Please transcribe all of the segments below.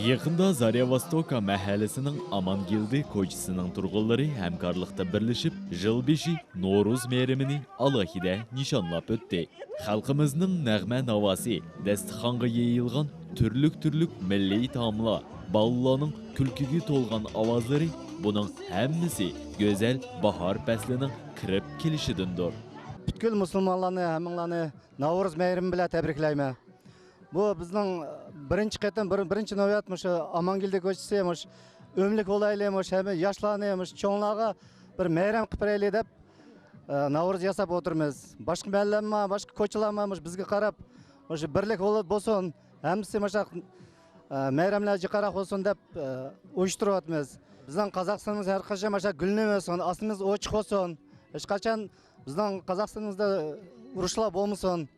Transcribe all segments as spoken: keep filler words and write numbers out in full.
يېقىندا زاريا ۋاستوكا مەھەللىسىنىڭ ئامانگېلدى كوچىسىنىڭ تۇرغۇنلىرى ھەمكارلىقتا بىرلىشىپ، يىل بېشى نورۇز مەيرىمىنى ئالاھىدە نىشانلاپ ئۆتتى. خەلقىمىزنىڭ نەغمە ناۋاسى، دەستىخانغا يېيىلغان تۈرلۈك-تۈرلۈك مىللىي تائاملار، بالىلارنىڭ كۈلكىگە تولغان ئاۋازلىرى، بۇنىڭ ھەممىسى گۈزەل باھار پەسلىنىڭ كىرىپ كېلىشىدىندۇر. پۈتكۈل مۇسۇلمانلارنى، ھەممىڭلارنى ناۋرۇز مەيرىمى بىلەن تەبرىكلەيمەن. بۇ بىزنىڭ بىرىنچى قېتىم، بىر-، بىرىنچى نۆۋەت مۇشۇ ئامانگېلدى كوچىسى مۇشۇ ئۆملۈك بولايلى، مۇشۇ ھەممە ياشلارنى، مۇشۇ چوڭلارغا بىر مەيرەم قىلىپ بېرەيلى دەپ، ئە، ناۋرۇز ياساپ ئولتۇرىمىز. باشقا مەھەللەمۇ، باشقا كوچىلارمۇ مۇشۇ بىزگە قاراپ، مۇشۇ بىرلىك بول-، بولسۇن، ھەممىسى مۇشۇ، ئە، مەيرەملەر جىقراق بولسۇن دەپ، ئە، ئۇيۇشتۇرۇۋاتىمىز. بىزنىڭ قازاقىستانىمىز ھەر قاچان مۇشۇ گۈللىنىۋەرسۇن، ئاستىمىز ئوچۇق بولسۇن. ھېچقاچان بىزنىڭ قازاقىستانىمىزدا ئۇرۇشلار بولمىسۇن.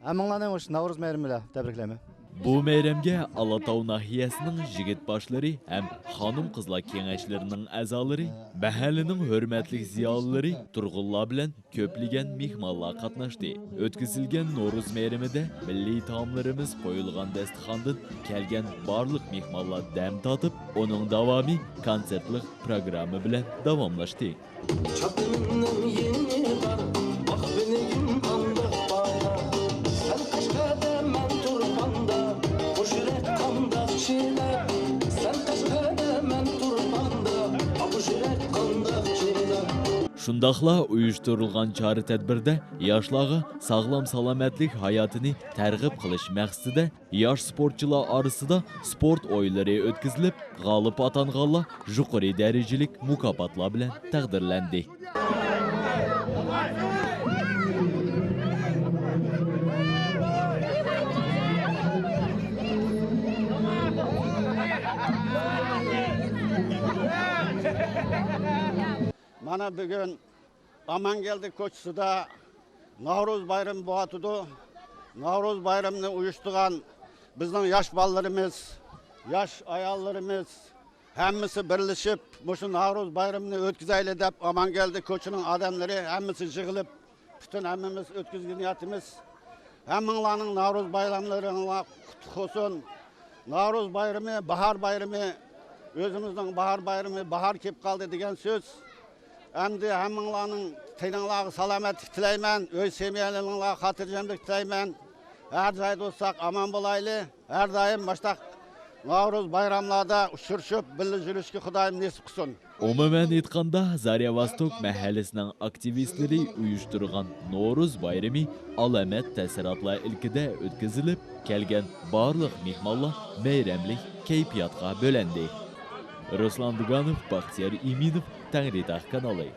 ھەممىڭلارنى مۇشۇ ناۋرۇز مەيرىمى بىلەن تەبرىكلەيمەن. بۇ مەيرەمگە ئالاتاۋ ناھىيەسىنىڭ يىگىت باشلىرى ھەم خانىم-قىزلار كېڭەشلىرىنىڭ ئەزالىرى، مەھەللىنىڭ ھۆرمەتلىك زىيالىيلىرى، تۇرغۇنلار بىلەن كۆپلىگەن مېھمانلار قاتناشتى. ئۆتكۈزۈلگەن نورۇز مەيرىمىدە مىللىي تائاملىرىمىز قويۇلغان دەستىخاندىن كەلگەن بارلىق مېھمانلار دەم تارتىپ، ئۇنىڭ داۋامى كونسېرتلىق پروگرامما بىلەن داۋاملاشتى. چاپىنىمنىڭ يېڭى بار، ئاھ بىلىگىم قانداق بايا. سەن قەشقەردە، مەن تۇرپاندا، بۇ يۈرەك قانداق چىداپ؟ سەن قەشقەردە، مەن تۇرپاندا، بۇ يۈرەك قانداق چىداپ؟ شۇنداقلا ئۇيۇشتۇرۇلغان چارە-تەدبىردە ياشلارغا ساغلام سالامەتلىك ھاياتىنى تەرغىب قىلىش مەقسىتىدە ياش سپورتچىلار ئارىسىدا سپورت ئويۇنلىرى ئۆتكۈزۈلۈپ، غالىب ئاتانغانلار يۇقىرى دەرىجىلىك مۇكاپاتلار بىلەن تەقدىرلەندى. مانا بۈگۈن ئامانگەلدى كوچىسىدا ناۋرۇز بايرىمى بولۇۋاتىدۇ. ناۋرۇز بايرىمىنى ئۇيۇشتۇرغان بىزنىڭ ياش بالىلىرىمىز، ياش ئاياللىرىمىز ھەممىسى بىرلىشىپ مۇشۇ ناۋرۇز بايرىمىنى ئۆتكۈزەيلى دەپ ئامانگەلدى كوچىنىڭ ئادەملىرى ھەممىسى يىغىلىپ، پۈتۈن ھەممىمىز ئۆتكۈزگىنى ياتىمىز. ھەممىڭلارنىڭ ناۋرۇز بايراملىرىڭلار قۇتلۇق بولسۇن. ناۋرۇز بايرىمى، باھار بايرىمى، ئۆزىمىزنىڭ باھار بايرىمى، باھار كېلىپ قالدى دېگەن سۆز. ئەمدى ھەممىڭلارنىڭ تېنىڭلارغا سالامەتلىك تىلەيمەن، ئۆي سەمىيەلىرىڭلارغا خاتىرجەملىك تىلەيمەن. ھەر جايدا بولساق ئامان بولايلى. ھەر دائىم مۇشۇنداق ناۋرۇز بايراملاردا ئۇچرىشىپ، بىللە يۈرۈشكە خۇدايىم نېسىپ قىلسۇن. ئومۇمەن ئېيتقاندا، زاريا ۋاستوك مەھەللىسىنىڭ ئاكتىۋىستلىرى ئۇيۇشتۇرغان نورۇز بايرىمى ئالامەت تەسىراتلار ئىلكىدە ئۆتكۈزۈلۈپ، كەلگەن بارلىق مېھمانلار مەيرەملىك كەيپىياتقا بۆلەندى. رۇسلان دۇگانوف، باختىيار ئىمىنوف، تەڭرىتاغ كانالى.